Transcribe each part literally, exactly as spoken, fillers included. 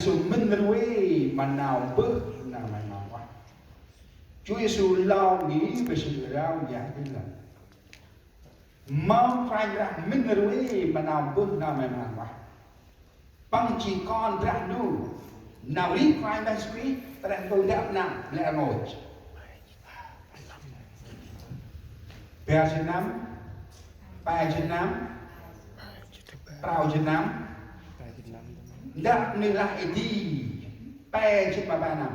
Yêsu mĭn rvê ma nau mbơh nau may mhan ueh. Chúa Yêsu lo nghi về sự rao giảng Tin Lành. Mâm Kôranh Brah mĭn rvê ma nau mbơh nau may mhan ueh. Păng jêng Kon Brah Ndu, nau rêh Kôranh Brah Yêsu Krist ta neh ntu ndrăp nau lĕ rngôch. Bar jê̆t năm, pe jê̆t năm, prao jê̆t năm. Ndrăp nuyh lah ê di pe jê̆t ma pe năm.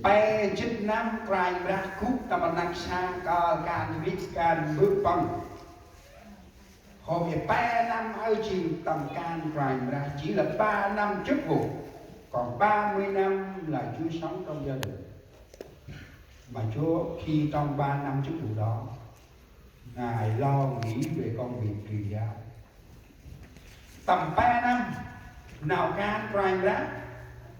Pe jê̆t năm Kôranh Brah gŭ tâm rnăk sa kơl kan rêh kan mbơh Păng. Hôm ê pe năm aơ jêng tâm kan Kôranh Brah jêng lah ba năm chức vụ, còn ba mươi năm là Chúa sống trong gia đình. Mà Chúa khi trong ba năm chức vụ đó, Ngài lo nghĩ về công việc truyền giáo. Tâm pe năm, nau kan Kôranh Brah,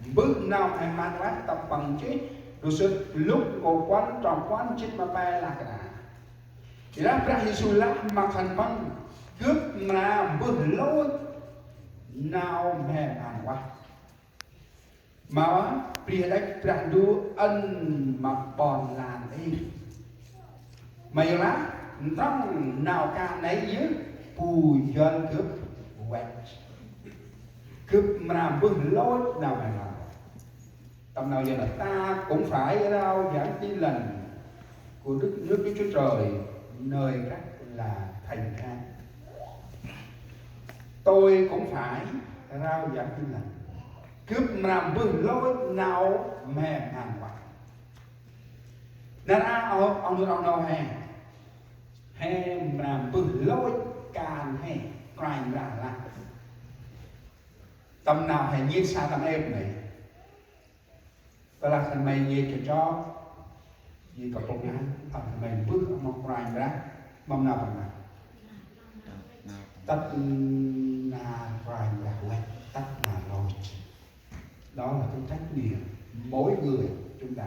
mbơh nau may mhan ueh tâm Păng chih, du sĭt Luk nkô̆ puăn trong puăn jê̆t ma pe lah kơt nđa. Jêh lah Brah Yêsu lah ma khân păng: Gâp mra mbơh lôch nau may mhan ueh. Ma Bri Hađăch Brah Ndu ăn ma ƀon lan êh. Ma yor lah, ntrŏng nau kan nây yơh bu yăl Gâp văch. Gâp mra mbơh lôch nau may mhan. Tâm nau yor lah ta cũng phải rao giảng Tin Lành của Đức, nước Đức Chúa Trời nơi các là thành khác. Tôi cũng phải rao giảng Tin Lành. Gâp mra mbơh lôch nau may mhan ueh. Nar aơ, ơ, ơ, ơ, ơ, he. He mra mbơh lôch kan he, Kôranh Brah lah. Tâm nau he nhêt sa tâm êp nây. Tơ lah khân may nhêt kachok, nhêt kapŭng ngăn, tâm khân may mbơh ma Kôranh Brah, mâm nau păng nau. Tât nar Kôranh Brah văch, tât nar lôch. Đó là cái trách nhiệm mỗi người chúng ta.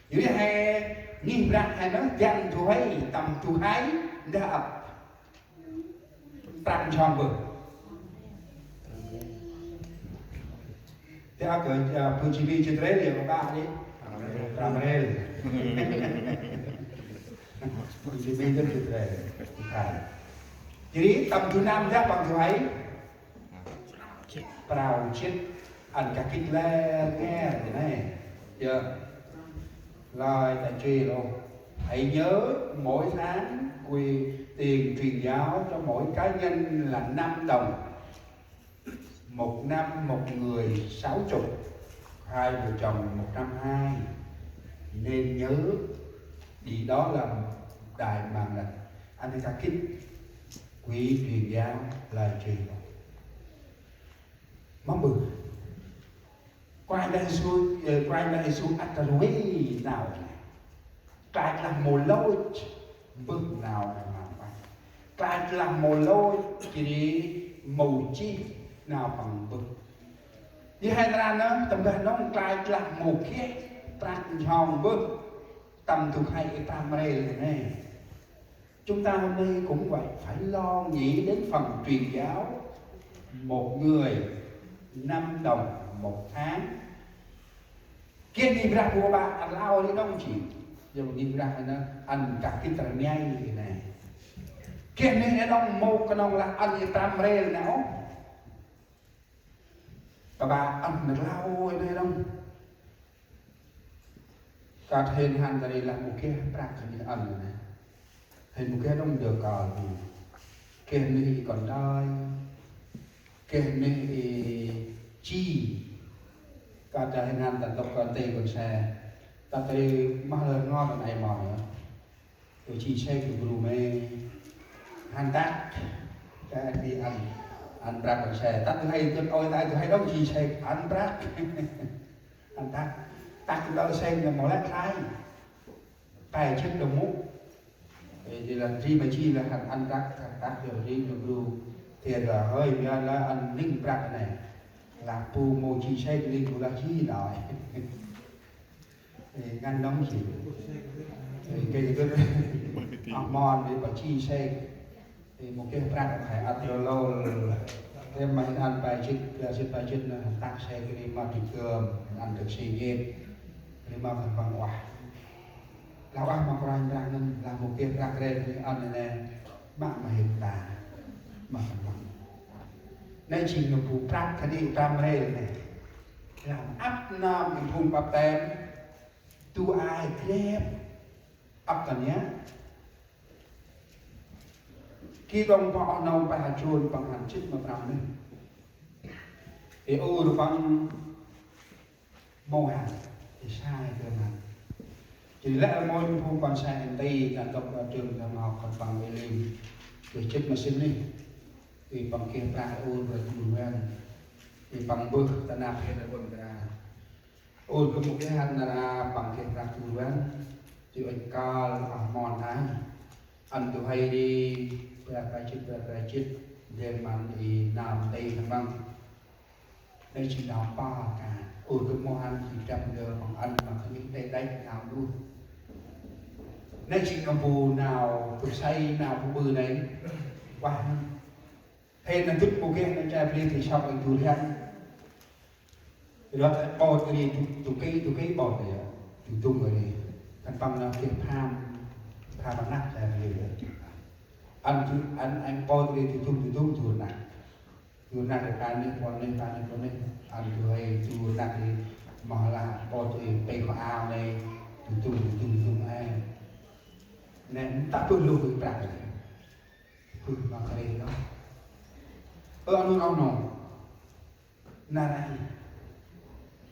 Yor ri he ngih Brah he nơh, dăn du huê tâm du huê ndah ăp prăk nsong bơh. Tơ ăp kơ, a, bu jêh ri jêh tre ri, ƀă ƀă ri. Prăm rel. Bu jêh ri jêh tre. Jêh ri tâm du năm ndah păng du huê. Prao jê̆t, ăn kah gĭt lĕ rngêr nê. Yơh. Lơi ta chê lô. Hãy nhớ mỗi tháng quy tiền truyền giáo cho mỗi cá nhân là năm đồng. Một năm một người sáu chục, hai vợ chồng một trăm hai. Nên nhớ, đi đó là đài màn lệnh. Ăn kah gĭt quỹ truyền giáo là chê lô. Mâm bơh. Kôranh Brah Yêsu, ơ, Kôranh Brah Yêsu ăt rvê nau. Klach lah mâu lôch, mbơh nau nau păng. Klach lah mâu lôch, jêh ri mâu chih nau păng mbơh. Jêh he nar aơ nơh, tâm ban nông klach lah mâu geh prăk nsong mbơh, tâm du huê ê prăm rel nê. Chúng ta hôm nay cũng vậy, phải lo nghĩ đến phần truyền giáo một người năm đồng một tháng. Geh ngih Brah bu ƀă ăn lao ri đŏng jêh. Yor ngih Brah nơh ăn kah gĭt rngai nê. Geh ngih nê đŏng mâu knŏng lah ăn ê prăm rel nê ôh. Ƀă ƀă ăn nơh lao ê nê đŏng. Kơt hên hăn ta ri lah mâu geh prăk hên ăn nê. Hên mâu geh đŏng dơ kơl nê. Geh nê ê kon đơi. Geh nê ê ji. Kơt hên hăn ta ntŭk kon tê kon se. Kơt ta ri mah lơ rngot ăn ay mâu yơh. Ơ, ji sek lu bru me. Hăn tât. Ka di ăn, ăn prăk ăn se. Tât du huê, tât ôi, tât du huê đŏng ji sek ăn prăk. Ăn tât. Tât du đơi sek nê mâu lĕ khlay. Pe jê̆t đŏng mâu. Ê, di lah ri ma ji lah hăn ăn prăk, tât du ri lu bru. Thiêt lah hơi, mi ăn lah ăn ling prăk nê. Lah bu mâu ji sek ling bu lah ji đơi. Ê, ngăn nông gì. Ê, kênh cứ ăp mon đi, bảo chi xe. Ê, một cái prăk phải ăt lô lô. Ri ma hên ăn pe jât, pe jât, pe jât nơh, hên tăk se kri ma bi kơm, hên ăn dâk si nhêt. Kri ma khân păng uah. Lah uah ma Kôranh Brah ngăn, lah mâu geh prăk ri kri ăn nê, mă ma hên ta, ma khân păng. Nê jêng nơh bu prăk kơt nê, ta mrêl nê. Lah ăp nơm i phung báp-têm, du ai grep, ăp kơt nê. Ki dŏng pă oh nâu pe ha jôn păng hăn jât ma prăm nê. Ê ur păng mâu hăn, ê sai kơ hăn. Jêh ri lĕ rngôch phung kon se nti, kan dôk ma trường, kan ma hŏk, kan păng ê lim. Ê jât ma sĭn nê. Ê păng geh prăk ur prăk jun wan. Ê păng mbơh ta năp hên rƀŭn kra. Ur kơ mâu geh hăn nar aơ păng geh prăk jun wan. Jêh ŭch kơl oh mon ai. Ăn du huê ri, pe pe jât, pe pe jât, ndrel ma i nơm nti khân păng. Nê jêng nau pơk kan. Ur kơ mâu hăn jêng drăp ndơ păng ăn ma khân păng nti đăch nau đuh. Nê jêng nơh bu nau, bu say nau bu ƀư nê. Uah nê. Hên nơh dŭt mâu geh nơh chai bri thì sŏk ŭch du rhiăng. Rvăt ƀôt ri du, du kê, du kê ƀôt ri, du dŭng ri. Khân păng nơh geh pham, pham rnăk chai bri ri. Ăn du, ăn, ăn ƀôt ri du dŭng, du dŭng du rnăk. Du rnăk ri kan nê, pôn nê, kan nê, pôn nê. Ăn du huê du rnăk ri, moh lah ƀôt ri pê kho ao nê, du dŭng, du dŭng, du dŭng ai. Nê, mâu tăk bơh lôh ri prăk ri. Bơh ma kri nơh. Ơ, oh nô, oh nô. Nar aơ.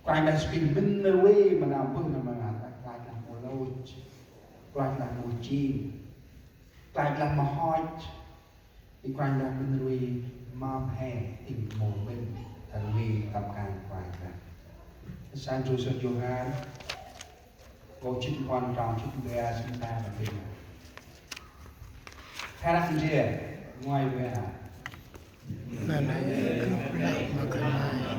Kôranh Brah Yêsu Krist mĭn rvê ma nơm bơh nơm ma ngan, klach lah mâu lôch. Klach lah mâu jêng. Klach lah mâu hŏch. I Kôranh Brah mĭn rvê ma he, inh mâu mĭn rvê tâm kan Kôranh Brah. Sa Yôhan, Kô̆ jât puăn trong jât bar, sĭn ta ma bêng. He rah ndrel, nguai bar. Nau nây gâp lah ma khân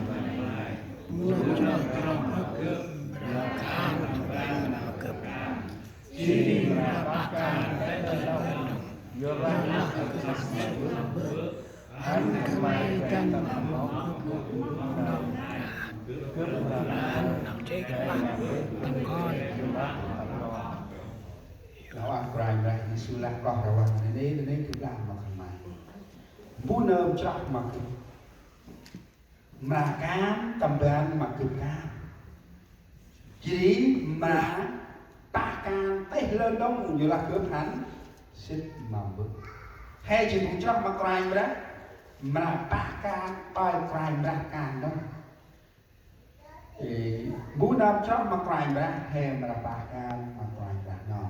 may. Nau chroh Brah gâp, Brah kan ma gâp. Jêh ri Brah pah kan ta gâp. Yorlah gâp lah ma bơh. Ăn khân may dăn ma mâu gâp, nau nây gâp lah ma khân may. Nau Kôranh Brah Yêsu lah kloh rvăng nê, nê, nê gâp lah ma khân may. Bu nơm chroh ma gâp, mra kan tâm ban ma gâp kan. Jêh ri mra pah kan têh lơn đŏng, yorlah gâp hăn sĭt ma bơh. He jêng bu chroh ma Kôranh Brah, mra pah kan tơl Kôranh Brah kan đŏng. Ê, bu nơm chroh ma Kôranh Brah, he mra pah kan ma Kôranh Brah nơh.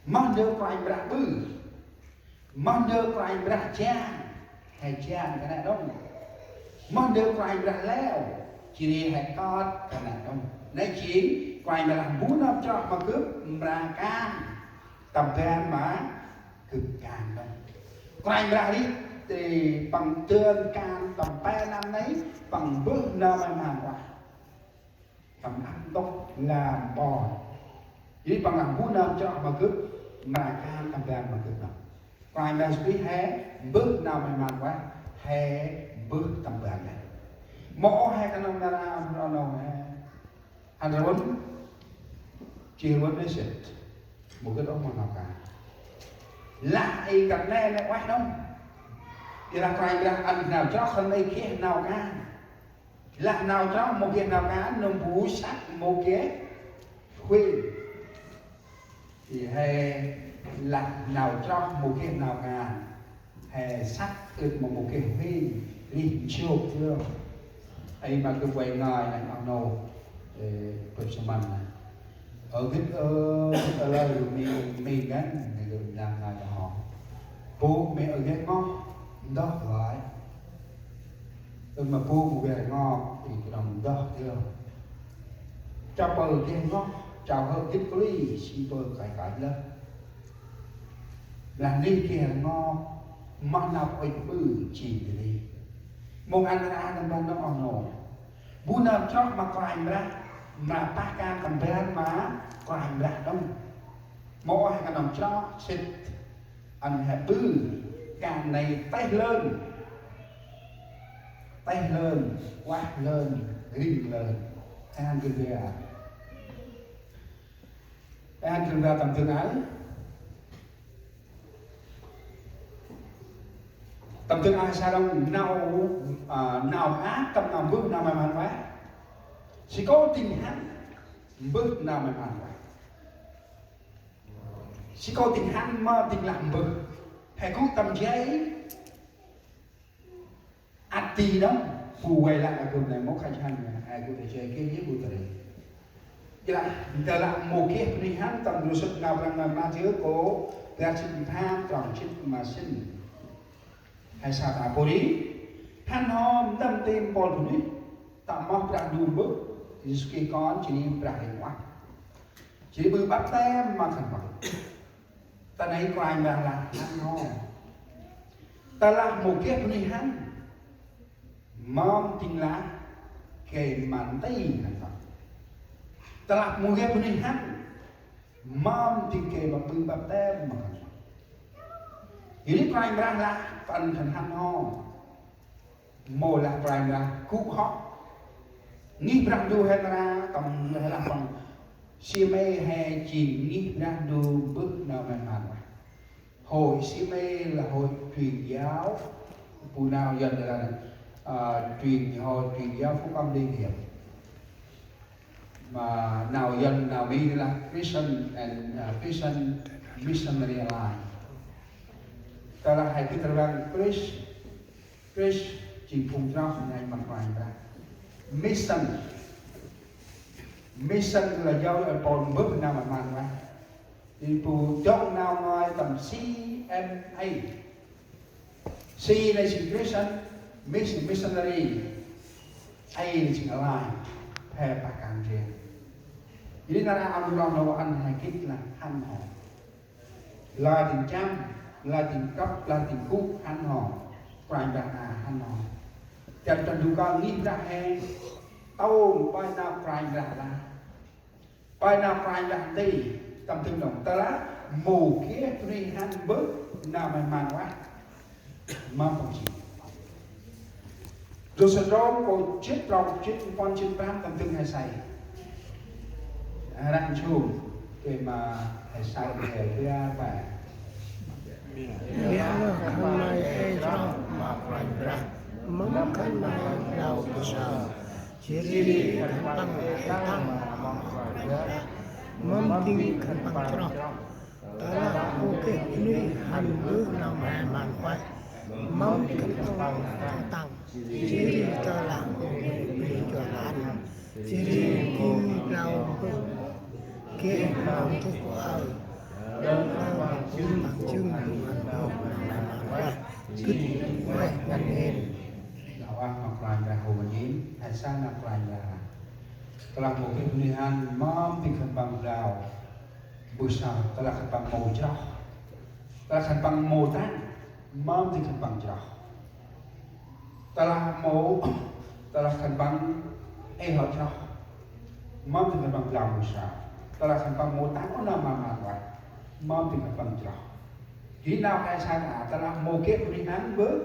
Moh ndơ Kôranh Brah ƀư. Moh ndơ Kôranh Brah jan, he jan kơt nê đŏng. Moh ndơ Kôranh Brah leo, jêh ri he kơt kơt nê đŏng. Nê jêng Kôranh Brah bu nơm chroh ma gâp mra kan tâm ban ma gâp kan đŏng. Kôranh Brah ri, ê, păng dơn kan tâm pe năm nây, păng bơh nơm ma ngan uah. Tâm ăp ntŭk lam ƀon. Jêh ri păng lah bu nơm chroh ma gâp, mra kan tâm ban ma gâp nơh. Kôranh Brah Yêsu Krist he mbơh nơm may măng ueh, he mbơh tâm ban nây. Mâu ôh he knŏng nar aơ, oh nô he. Hăn rvŭn, jêh rvŭn nê sĭt. Mâu gĭt ôh ma nau kan. Lah i kơt nê nê ueh đŏng. Yorlah Kôranh Brah ăn nau chroh khân may geh nau kan. Lah nau chroh mâu geh nau kan, nơm bu săk mâu geh huêng. Jêh he lah nau chroh mâu geh nau kan. He săk ưt ma mâu geh huêng, rêh nsôk dơm. Ay ma gâp vay ngơi nây oh nô, ê, gâp sơmăn nây. Ơ gĭt ơ, gĭt ơ lơi, mi, mi ngăn, nê gâp nang ngơi ta hŏ. Pô mi ơ geh ngoh, ndoh vay. Ơ ma pô mâu geh ngoh, i knŏng ndoh dơm. Chau pơ geh ngoh, chau hơ gĭt kli, si pơ kai kai lơh. Lah nê geh ngoh, moh nau ŭch ƀư jêng ri. Mông ăn ra nơm ban nơm oh nô. Bu nơm chroh ma Kôranh Brah, mra pah kan tâm ban ma Kôranh Brah đŏng. Mâu ôh he knŏng chroh sĭt. Ăn he ƀư kan nây têh lơn. têh lơn, ueh lơn, rĭng lơn. Hên gĭt va, hên gĭt va tâm dâng aơ. Tâm dâng aơ sa đŏng nau, a, nau ăt tâm nau mbơh nau may mhan ueh. Jêh kô̆ dâng hăn mbơh nau may mhan ueh. Jêh kô̆ dâng hăn ma dâng lah mbơh. He gŭ tâm jay ăt ti đŏng, bu vay lah a gŭ nây mâu khay hăn, he gŭ ta jay geh yơh bu ta ri. Jêh lah, nda lah mâu geh bunuyh hăn tâm ndrôl sŭt nau Brah Ndu Mathiơ kô̆, bar jê̆t pham, trong jê̆t ma sĭn. He sa ta pô ri, hăn hŏm tâm ti mpôl bunuyh, ta moh Brah Ndu mbơh, Yêsu Krist Kon, jêh ri Brah Huêng Ueh. Jêh ri ƀư baptem ma khân păng. Ta nây Kôranh Brah lah hăn hŏm. Tơlah mâu geh bunuyh hăn, mâm dâng lah gay ma nti khân păng. Tơlah mâu geh bunuyh hăn, mâm dâng gay ma ƀư baptem ma khân păng. Jêh ri Kôranh Brah lah păng hăn hŏm. Mâu lah Kôranh Brah gŭ hŏ. Ngih Brah Ndu he nar aơ, tâm he lah păng: Siêm Ê he jêng ngih Brah Ndu mbơh nau may mhan ueh. Hội Siêm Ê là hội truyền giáo, bu nau Yuăn lah, à, truyền hội truyền giáo Phúc Âm Liên Hiệp. Ma nau Yuăn, nau Mi lah Christian and, uh, Christian Missionary Alliance. Tơlah he gĭt rvăng Christ, Christ jêng phung chroh ngai ma Kôranh Brah. Mission, mission là giáo, uh, pôl mbơh nau may mhan ueh. Jêh bu dŏng nau ngơi tâm C M A. C nây jêng Christian, mis-, missionary. A nây jêng alliance, phe pah kan jêng. Jêh ri nar aơ ăn rŏng nô ăn he gĭt lah hăn hŏm. Lah dâng chăm, lah dâng kăp, lah dâng gŭ hăn hŏm. Kôranh Brah a hăn hŏm. Dăn ta du kơ ngih Brah he, tông bai nau Kôranh Brah lah. Bai nau Kôranh Brah nti, tâm dâng đŏng tơlah mâu geh bunuyh hăn mbơh nau may mhan ueh. Mâm păng jêng. Ndrôl sĭn Rôm kô̆ jê̆t, trong jê̆t, puăn jê̆t prăm tâm dâng he say. Răng jum, gay ma he say he bia ba. Bia lơ khân may ê chroh ma Kôranh Brah, mâm khân may blao ƀư sa. Jêh ri khân păng ê tăng ma Kôranh Brah, mâm dâng khân păng chroh. Tơlah mâu geh bunuyh hăn mbơh nau may mhan ueh, mâm dâng khân păng chroh tăng. Jêh ri tơlah mâu geh bunuyh chroh hăn, jêh ri geh blao mbơh, geh blao mbơh kô̆ aơ. Blao mbơh păng jâng hăn mbơh nau may mhan ueh. Gĭt ueh ngăn hên. Nau ueh ma Kôranh Brah hô ngăn hên, he sa nau Kôranh Brah lah. Tơlah mâu geh bunuyh hăn, mâm dâng khân păng blao ƀư sa, tơlah khân păng mâu chroh. Tơlah khân păng mâu tăng, mâm dâng khân păng chroh. Tơlah mâu, tơlah khân păng ê hŏ chroh, mâm dâng khân păng blao ƀư sa. Tơlah khân păng mâu tăng ôh nau may mhan ueh, mâm dâng khân păng chroh. Jêh ri nau he sa nây, tơlah mâu geh bunuyh hăn mbơh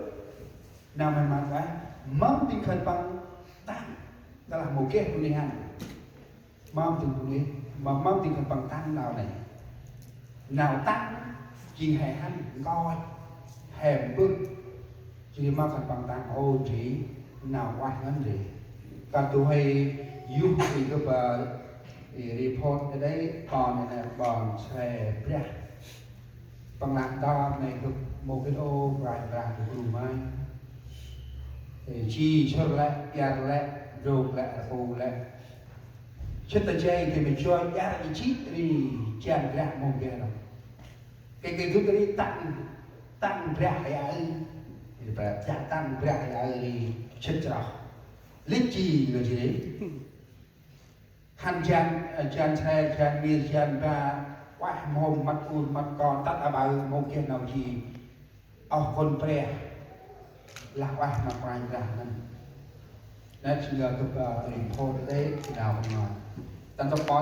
nau may mhan ueh, mâm dâng khân păng tăng, tơlah mâu geh bunuyh hăn. Mâm dâng bunuyh, mâm, mâm dâng khân păng tăng nau nây. Nau tăng jêng he hăn nkoch, he mbơh. Jêh ri mâm khân păng tăng, ô, ndri nau ueh ngăn ndri. Kơt du huê yơh ri gâp, ơ, ri report ta nây, ƀon nây, ƀon Sre Brah. Păng lah đŏng nây gâp mâu gĭt ôh Kôranh Brah gâp ru may. Ê, ji sŭr lĕ, piăr lĕ, ndrôk lĕ, rpu lĕ. Sĭt ta jêng gay ma joi ƀiăr i jê̆ ri jan Brah mâu geh đŏng. Gay gĭt dŭt ri tăng, tăng Brah he aơ. Ri Brah, tăng Brah he aơ ri sĭt chroh. Lĕ ji, gay ji ri. Hăn jan, ơ, jan Sre, jan Mir, jan Ba, ueh mhôm măt ur măt kon, tât aƀaơ mâu geh nau ji. Oh kon Brah, lah ueh ma Kôranh Brah ngăn. Nây jêng gâp, ơ, report ta nây, nau ngăn. Tăn tâp ƀon